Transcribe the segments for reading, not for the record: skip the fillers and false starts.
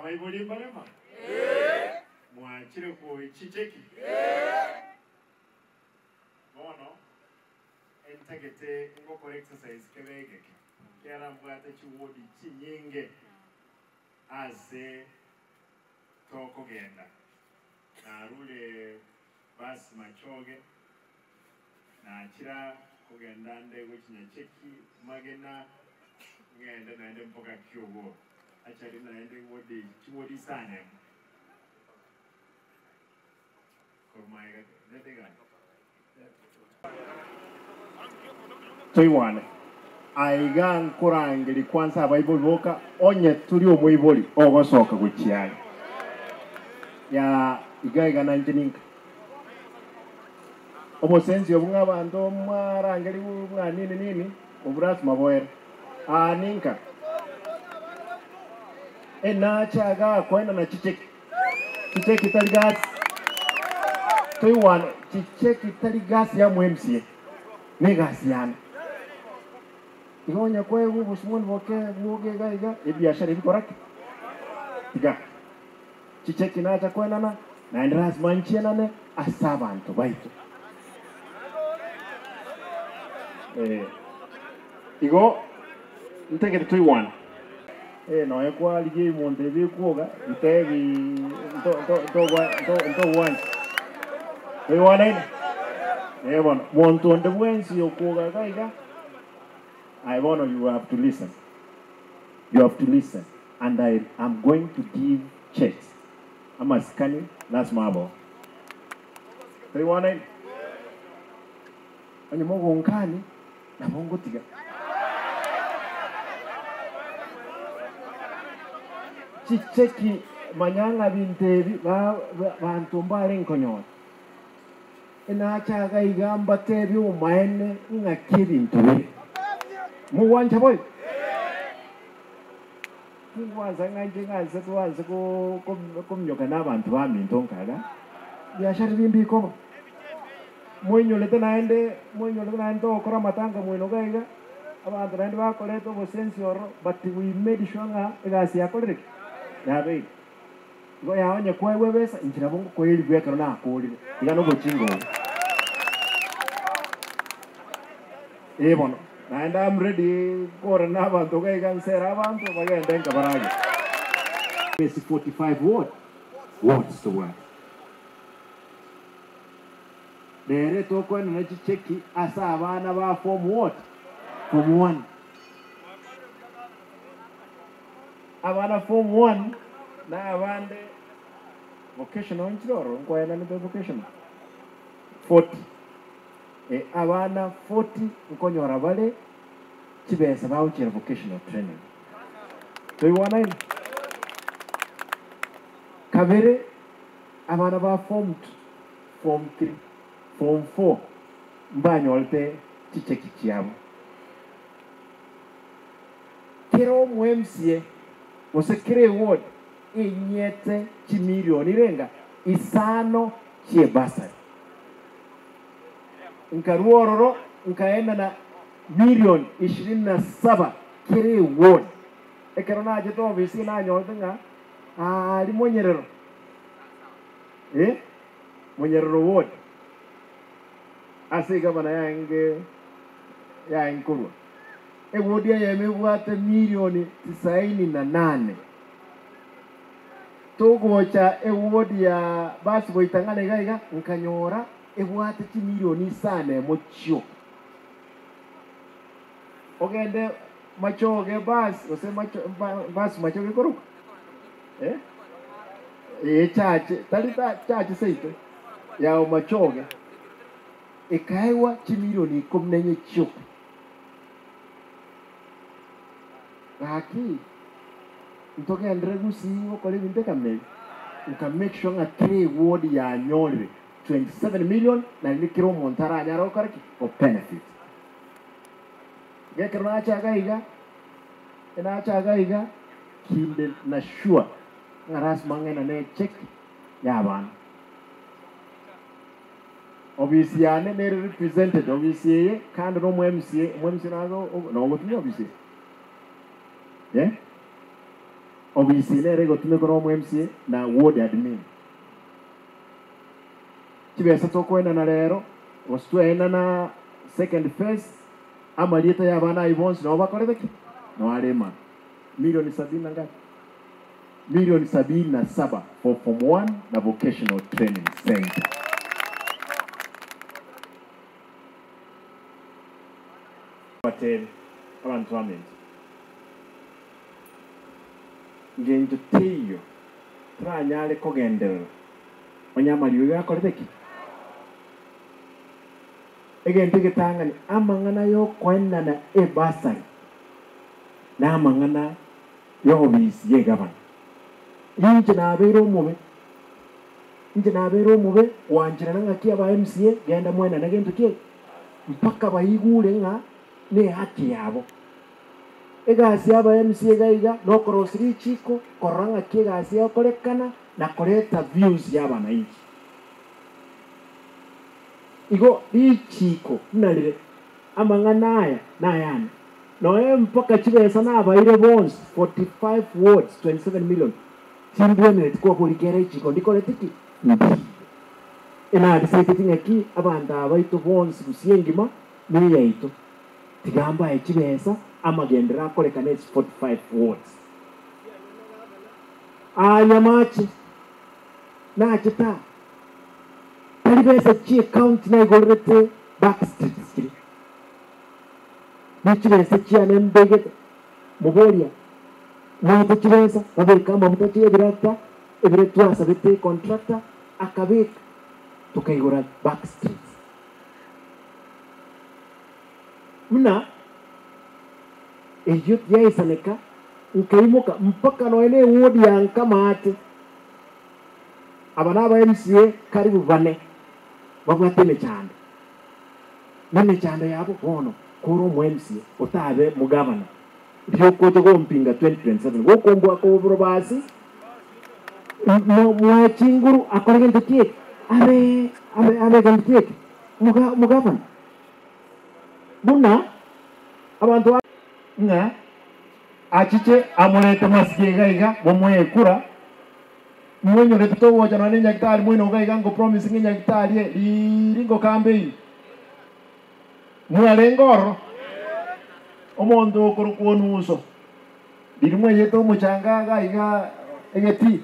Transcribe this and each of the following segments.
Abaibori mbarema? Mwachire koichicheki? Bono entagete ngokora exercise kebe egeke, ekiagera mbwate chiwodi chinyinge ase tokogenda. Narure bus Machoge, nachira kogenda nde gochia Nyacheki, Magena, ng'ende naende mpaka Kiogoro. Actually naende wodi chiwodi isano emo. Korwa magega reta egari. Toigwane. Aiga nkorangeria kwansa abaibori boka onye tori omoibori ogosoka gochia are. Yaa iga iga nainche ninka. Obosensi obwo ng'a abanto mwarangerigwe ng'a nini nini, obwo lasima boere. Aa ninka. Enache igaa koenana chicheki. Chicheki tari gasi. Toigwane, chicheki tari gasi ya mo MCA, negasi yane. Igo onye kwaegwa obosumoni boke bwoge iga iga, ebiashara ebi kora ki? Tiga. Chicheki nacha koenana, naende lasima nchienane ase abanto baito. Eh, igo ntagete toigwane. Eh, nonya kwarigia ebimonto ebi bikwoga, bitebi nto- nto- ntogwa nto- ntogwancha. Toigwanaine? Eh bono, monto onde bwensi okwoga iga iga, aye bono you have to listen. You have to listen and I am going to give checks. Amasikani lasima aboo. Toigwanaine? Onye mogonkani, nabo ngotiga. Chicheki manya ng'a binto ebi banto mbare nkonyora. Enacha iga iga mbatebie obomaene ng'aki ebinto bire. Mogwancha boigo? Tingwansa ng'a inche ng'anse twanse kominyoka nabanto baminto nkaga biashara ebi mbikoba. Moinyorete naende, moinyorete naende togokora amatanga moino iga iga, abanto naende bakoreta obosensi ororo, but we made sure ng'a egasi yakorire ki? Yabeire. Igo yaye onye kwaegwa ebesa, inche nabo ngokoerigwa ekero nakorire, tiga nobochinga obo. Ee bono, naende am ready korana na abanto iga iga nsere abanto bagende nka baragere. Base 45 ward, wards tobwate. Rero tokoenana chicheki ase abana ba form what? Form one. Abana form one na abande vocational nchire ororo nkoenanete vocational 40 eh, abana 40 nkonyora bare chibesa bagochiera vocational training. Toigwanaine? Kabere abana ba form two Form three, form four mbanyorete chicheki chiabo. Kera omo MCA gose kera eward enyete chimilioni renga isano chie bursary. Nkarua ororo nkaenana million ishirini na saba kera eward. Ekero nachete ofisi nanyorete ng'a aria monyerero eh. Monyerero ward ase egavana yaenge yaenge korwa eward eyemo ebwate milioni tisaini na nane togocha eward ya basi goitang'ana iga iga nkanyora ebwate chimilioni isano emo chioka. Ogende machoge basi gose macho basi machoge ekorokwa eh? Ee chache tari ta chache seito yao machoge ekaegwa chimilioni ikomi na inye chioka. Gaki ntogenderere gusii gokora ebinto ekameri nka make sure ng'a kera eward yanyorire 27 million naende kera omonto aranyare gokora ki? Go benefit. Iga ekero nacha iga iga, nacha iga iga, kinde na sure ng'a lasima ng'ende ne check ya abana. Ofisi yane nere represented ofisi eye kando na omo MCA, omo MCA nago nogotumia ofisi eye? Eh? Obisi nere egotumekwa na omo MCA na ward admin. Chibesa tokoenana rero, gose twaenana second phase, amarieta ya abana ayio bonsi nabo bakorete ki? Nabo are emara. Milioni sabini na ngapi? Milioni sabini na saba for form one na vocational training centre. Batebe abanto baminto, Ngencho teiyo toranyare kogenderera onye amariogi gakorete ki? Egento egetang'ani, amang'ana y'okoenana ebasari na amang'ana y'obisi y'egavana. Inche nabeire omobe, inche nabeire omobe gwancherana ng'aki aba MCA genda mwenane gento ki eke, mpaka baigure ng'a nehaki yabo. Egasi y'aba MCA iga iga nokorosia richiko, korora ng'aki egasi egokorekana na koreta views y'abanainchi. Igo richiko buna rire, amang'ana aya nayane. Noe mpaka chibesa nabaire bonsi 45 wards 27 million timbwenereti kobori kera echiko ndikoreti ki? Ndiyo. Enadisaideti ng'aki abanto aba baito bonsi gusii engima neyaito tiga mbae chibesa amagenderero akorekane ase 45 wards. Aa Nyamache nachete aa tari besa chie county naigorerete back streets chiria. Ne chibesa chiane mbegete, moboria, Moete chibesa, babeke amafuta chia ebirakita ebire twasabete econtractor akabeka, tokaigora back streets. Buna eyio tiyaisaneka, nkaimoka mpaka nonya ne eward ya Nkamate, aba naba MCA karibu bane babwate emechando. Nemechando yabo bono kore omo MCA otabe mogavana riokocha gompinga 2027 gokombua koborobasi moe chinguru akore gento ki eke abe abe abe gento ki eke moga mogavana buna abanto ba ng'a achiche amorete masike iga iga momoe ekura mwenyorete togocha nonya ne nyagetari moino iga iga ngo promise ng'a enyagitari eye riiri ngo campaign mwarenge ororo omonto okorokwa onuso riria mwayete omochanga iga iga egetii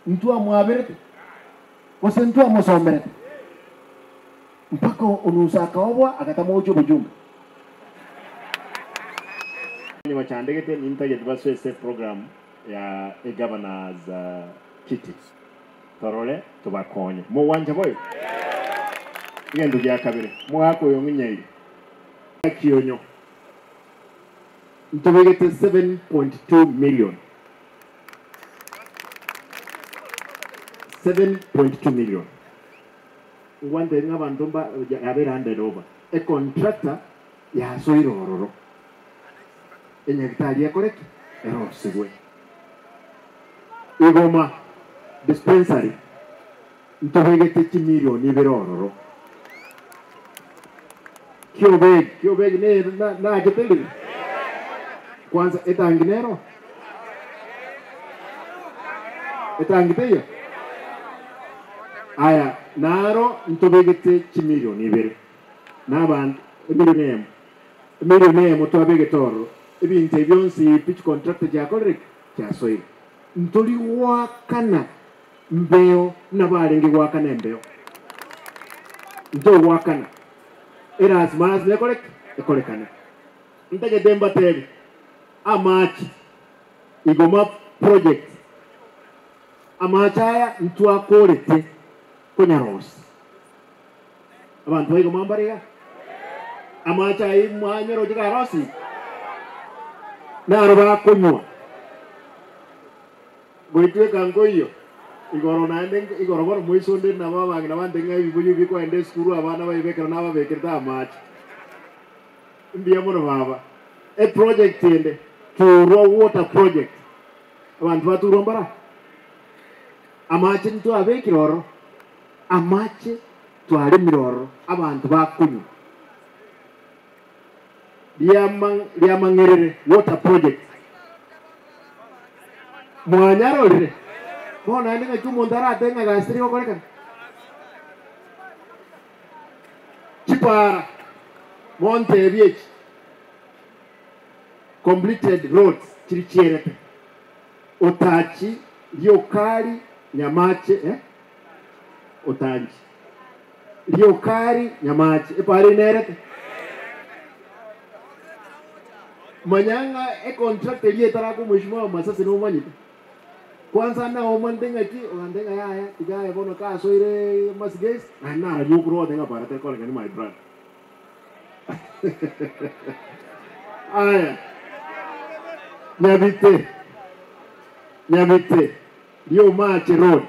ntwamwaberete gose ntwamosomerete mpaka onuso akaobwa agatama gochia obojumbe. Onye bachandegete nintagete basoe ase eprogram ya egovernor's kitty torore tobakonye. Mogwancha boigo? Egento gia kabere, omogaka oyo ng'inyaire Kionyo ntobegete 7.2 million, 7.2 million. Ngwantebie ng'a abanto mba yabeire handed over, econtractor yasoire ororo. Enyagitari ekore ki? Erosigwe. Igoma dispensary ntobegete chimilioni ibere ororo. Kiobegi, Kiobegi neye nachete riri? Kwanza etangi nero? Etangi teiyo? Aya naro ntobegete chimilioni ibere na abanto emilioni eyemo. Emilioni eyemo twabegete ororo, ebinto ebi bionsi pi chicontractor chiakorire ki? Chiasoire. Ntori goakana mbeo buna barenge goakana embeo. Ntogoakana. Erasima lasima ekore ki? Ekorekane. Ntagete mbatebi, amache, Igoma project, amache aya ntwakorete konyarosia. Abanto ba Igoma mbare iga? Amache ayio mwanyaroche karosie? Naro bakonywa. Goitweka nkoiyo igoro naende igoro bono moiso onde nabo abang'ina bante ng'a ebibuyu bikoenda esukuru abana baibe ekero nababekerete amache. Mbuya mono baba. Eproject ende, Turwa Water Project. Abanto ba Turwa mbara? Amache ntwabekire ororo. Amache twaremire ororo, abanto bakonywa. Riamang'erere Water Project. Mwanyarorire? Bono naende ng'aki omonto aratebe ng'a gasi teri gokorekana? Chipara, montebie echi completed roads chiri chierete, Otachi, Riokari, Nyamache eh? Otanchi, Riokari, Nyamache, epara eye nerete? Manya ng'a econtract eria etarakwa omweshimiwa Masase nomanyete. Kwanza naomanyete ng'aki ogante ng'a yaya tiga aye bono kasoire Masigesi naende nararia okorwa ogote ng'a para tekorekani my brother. Aya Nyabite Nyabite Riomache road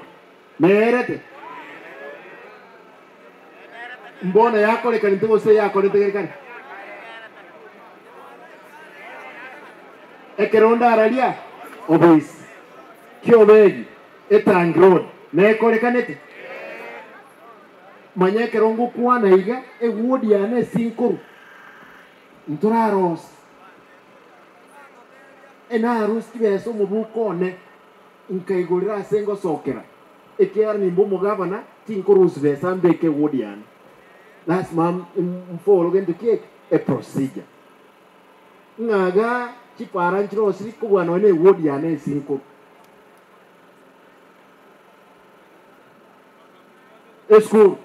nerete mbono yakorekanete gose yakorete kare kare? Ekero ndararia obisi kiobegi etangi road nekorekanete? Manya ekero ngokwana iga eward yane ase inkoru ntorarose enarusi chibesa omobuko one nkaigorera ase ngosokera ekiagera nimbe omogabana tinkorusia besa mbeke eward yane lasima mfollow gento ki eke eprocedure. Ng'a igaa chipara nchirosiri kobua nonya na eward yane ase inkoru. Esukuru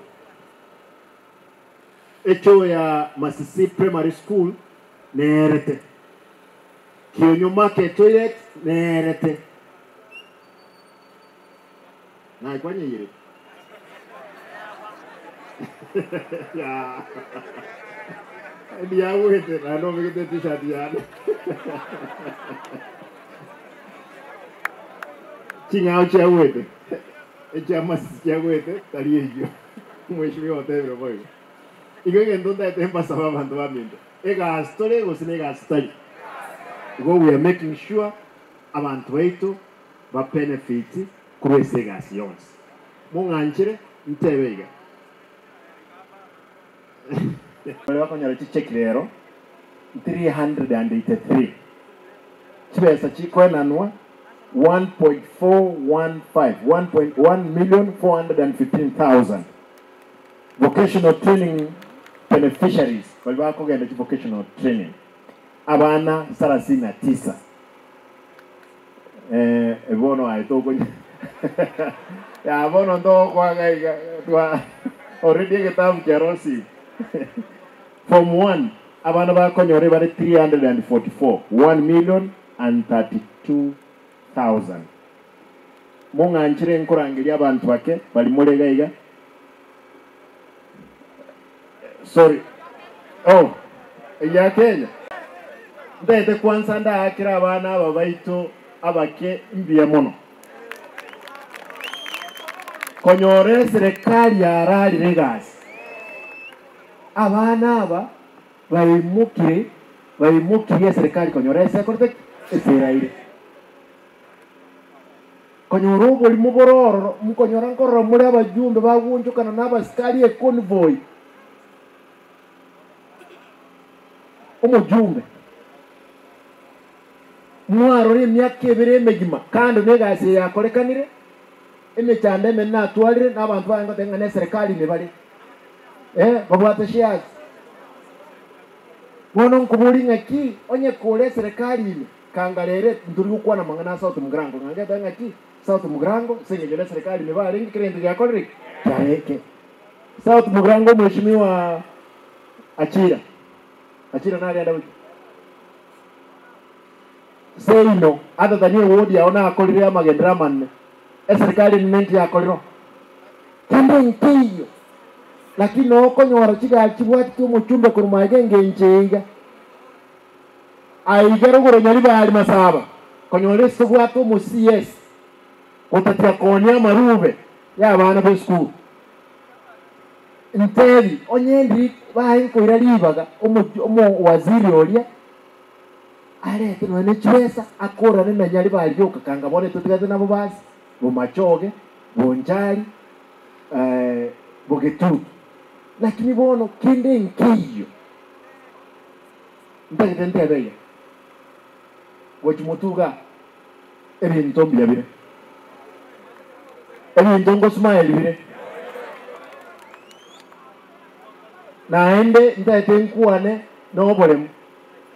echoo ya Masisi Primary School neerete, Kionyo Market Toilet neerete. Naye kwanyeyerete? Yaa. Ndiagwete naende obegete t-shirt yane. Ching'ao chiagwete, echiamasisi chiagwete tari eyio. Mweshimiwa otebire boigo. Igo egento ntaete mbasabe abanto baminto, egasi tore gose na egasi tari. Igo we are making sure abanto baito ba benefit korwa ase egasi yonsi. Mong'anchere ntebe iga. Baria bakonyora chicheki rero 383, chibesa chikoenanwa 1.415, 1.1,415,000. Vocational training beneficiaries, baria bakogenda chi vocational training, abana sarasini na tisa. Eh, bono aye tokonya ya bono ntogokoa iga twa already egetabu kiarosiwe. Form 1 abana bakonyora ebare 344, 1,032,000. Mong'anchire nkorangeria abanto bake bari more iga iga. Sorry. Oh, eya Kenya. Ntagete kwansa ndaakere abana aba baito abake mbuya mono. Konyora eserekari yararire egasi. Abana aba baimokire, baimokirie eserekari konyora ase ekorete ki? Ase eraire. Konyora oborimo bore ororo, mokonyora nkorora more abajumbe bagoonchokana na abasikari econvoy. Omojumbe, mwarora emiaka ebere emegima kando na egasi eye yakorekanire, emechando emenene natwarire na abanto baye ngoteba ng'a neserekari ime bare, eh, babwate shares. Bono nkoborie ng'aki onye kore eserekari ime, Kanga rero ntori gokwana amang'ana a South Mugirango, ng'a ngetebe ng'aki South Mugirango ase engencho neserekari ime barenge kera egento giakorire ki? Kiareke. South Mugirango Omweshimiwa Achira, Achira nare ande gochia? Seino other than eward yao nakorire amagenderero amanene, eserekari enene nki yakorire oo? Kende nkeiyo. Lakini nokonyora chigari chibwatete omochumbe korwa magega engencho eye iga. Aiga rogoro Nyaribari Masaba konyora ase tobwate omo CS gotatia koonia amarube ya abana be esukuru. Ntebi onye ndiri baye nkoira ribaga omo waziri oria arete nonya ne chibesa akorane na Nyaribari yoka kanga bono totigate nabo basi Bomachoge, Bonchari, Bogetutu. Lakini bono kende nkeiyo. Ntagete ntebe iga, gochia motwe igaa. Ebinto mbuya bire, ebinto ngosmile bire, naende ntaete nkwane na oboremu,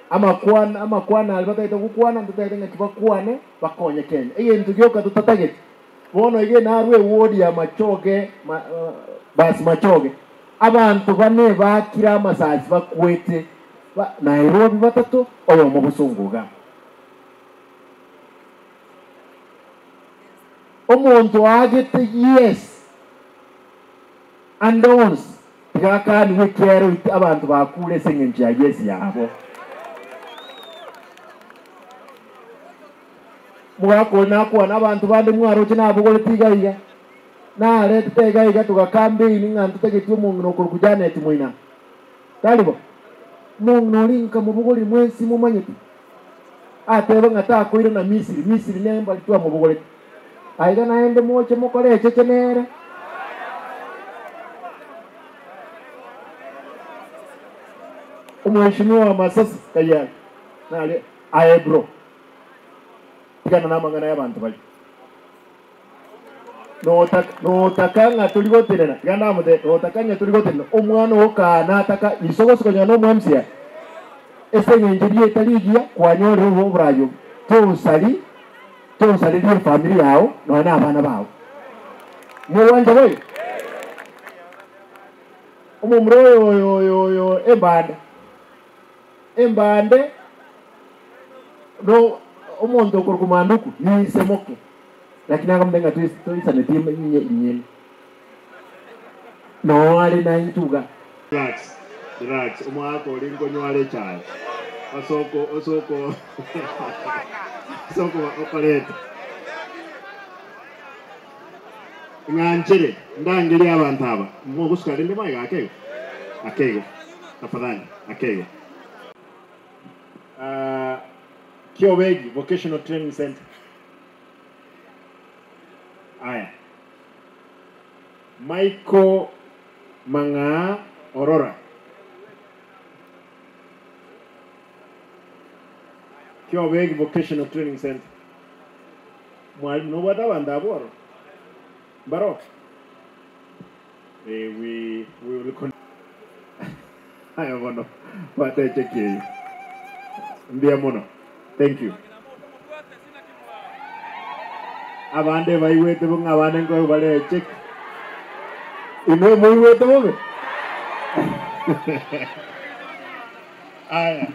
amakwana amakwana aria bataete gokwana ntotagete ng'aki bakwane bakonye Kenya. Egento gioka totatageti, bono iga narwe eward ya Machoge ma basi Machoge, abanto bane bakire amasasi bakwete ba Nairobi batato, oyomo bosongo igaa. Omonto oagete yes ande onsi tiga akanigwe ekiagera oite abanto bakure ase engencho ya yes yabo. Omogaka oria nakwana abanto bande mwaroche nabogorete iga iga, naretete iga iga togakambeini ng'a ntotageti omong'ina okorokwa Janet Moina. Tari bo? Omong'ina oria nkamobogoria mwensi momanyete. Ateba ng'a takoirana Misiri, Misiri nembari twamobogorete. Aiga naende moche mokore echeche nere. Omweshimiwa wa Masasi Kayani nare aye bro, tigana namang'ana y'abanto baria. Notaka notaka ng'a tori gotenena, tiga ndamotebie, notaka ng'a tori gotenena, omwana oo kaa nataka iso gose konyora na omo MCA, ase eng'encho rieta rigiya kwanyorire obo oborayi obo, tosari tosarerie efamiri yao nonya na abana bao. Mogwancha boigo? Omomura oyo oyo oyo oyo embande, embande no omonto okorokwa Manduku ninse moke. Lakini akamotebia ng'a toisaneti inyene, noo are naintwe iga. Relax, relax, omwaka oria nkonyware echae, ase oko ase oko ase oko okoreta. Ng'anchere ndangerie abanto aba, mogosuka rende magega ake igo, ake igo, tafadhali, ake igo. Kiobegi Vocational Training Centre. Aya, Michael Mang'aa Orora, Kiobegi Vocational Training Centre. Mwalimu, nobwate abanto abwo ororo? Mbaro? Eh, we, we will con Aya bono, bwata echeki eyio. Mbuya mono. Thank you. Abande baigwete bo ng'a abande nkoegwa bare echeki. Inwe moigwete bobe? Aya.